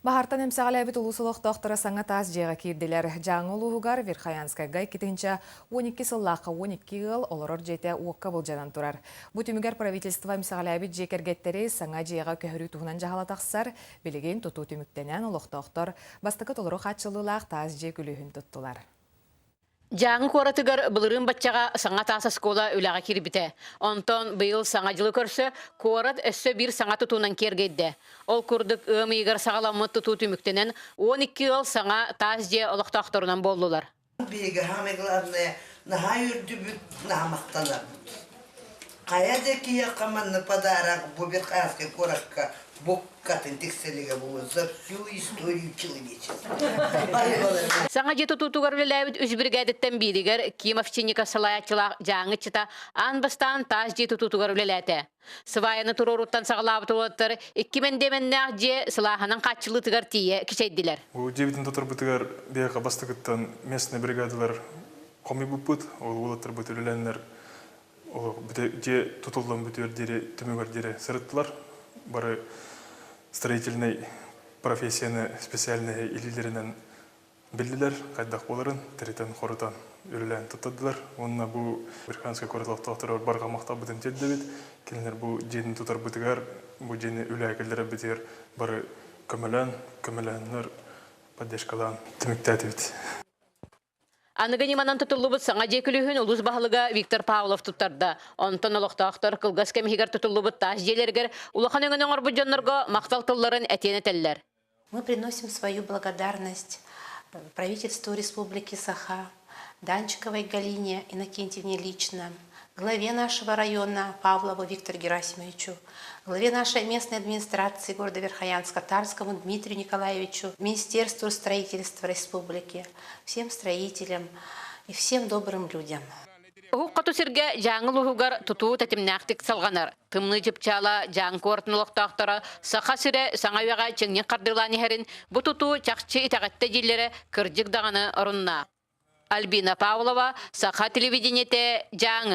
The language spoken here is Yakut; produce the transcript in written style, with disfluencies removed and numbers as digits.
Баһаартан эмсэҕэлээбит улуус олохтоохторо саҥа таас дьиэҕэ киирдилэр. Дьааҥы улууһугар Верхоянскайга 2012 сыллаахха 12 ыал олорор дьиэтэ уокка былдьанан турар. Бу түмүгэр правительство эмсэҕэлээбит дьиэ кэргэттэри саҥа дьиэҕэ көһөрүү туһунан дьаһала тахсар. Билигин тутуу түмүктэнэн олохтоохтор бастакы толору хааччыллыылаах таас дьиэ күлүүһүн туттулар. Дьааҥы куоратыгар былырыын баччаҕа саҥа таас оскуола үлэҕэ киирбитэ. Онтон быйыл Саҥа дьылы көрсө куорат өссө биир саҥа тутуунан киэргэйдэ. Ол курдук ыам ыйыгар саҕаламмыт тутуу түмүктэнэн, 12 ыал саҥа таас дьиэ олохтоохторунан буоллулар. Биһиги самое главное, наһаа үөрдүбүт, наһаа махтанабыт. Хайа да киһиэхэ манна подарок бу Верхоянскай куоракка буккатын тиксэлигэ буолуо за всю историю человечества. Саҥа дьиэ тутуутугар үлэлээбит үс биригээдэттэн бииригэр Ким Овчинников салайааччылаах Дьааҥы ыччата аан бастаан таас дьиэ тутуутугар үлэлээтэ. Сыбаайаны туруорууттан саҕалаабыт уолаттар икки мэндиэмэннээх дьиэ сылааһынан хааччыллыытыгар тиийэ кичэйдилэр. Бу дьиэбитин тутарбытыгар биһиэхэ бастакыттан местный бригадалар хомуйбуппут. Ол уолаттарбыт үлэлээннэр дьиэ тутуллан бүтүөр диэри түмүгэр диэри сырыттылар. Бары строительнай профессияны специальнай илиилэринэн биллилэр, хайдах буоларын тиритэн-хорутан үлэлээн туттардылар. Уонна бу Верхоянскай куорат олохтоохторугар барҕа махталбытын тиэрдэбит. Кинилэр бу дьиэни тутарбытыгар, бу дьиэни үлэҕэ киллэрэрбитигэр бары көмөлөөн, көмөлөөннөр поддержкалаан түмүктээтибит. Аныгы ньыманан тутуллубут саҥа дьиэ күлүүһүн улуус баһылыга Виктор Павлов туттарда. Онтон олохтоохтор кылгас кэм иһигэр тутуллубут таас дьиэлэригэр улахан өҥөнү оҥорбут дьоннорго махтал тылларын этиэн этэллэр. Мы приносим свою благодарность правительству Республики Саха, Данчиковой Галине Иннокентьевне лично, главе нашего района Павлову Виктору Герасимовичу, главе нашей местной администрации города Верхоянска Тарскому Дмитрию Николаевичу, Министерству строительства республики, всем строителям и всем добрым людям. Уһук хоту сиргэ Дьааҥы улууһугар тутуу тэтимнээхтик салҕанар. Тымныы чыпчаала Дьааҥы куоратын олохтоохторо Саха сирэ саҥа үйэҕэ чиҥник хардыылаан иһэрин бу тутуу чахчы итэҕэттэ дииллэрэ кырдьык даҕаны оруннаах. Альбина Павлова, Саха телевидениетэ, Дьааҥы.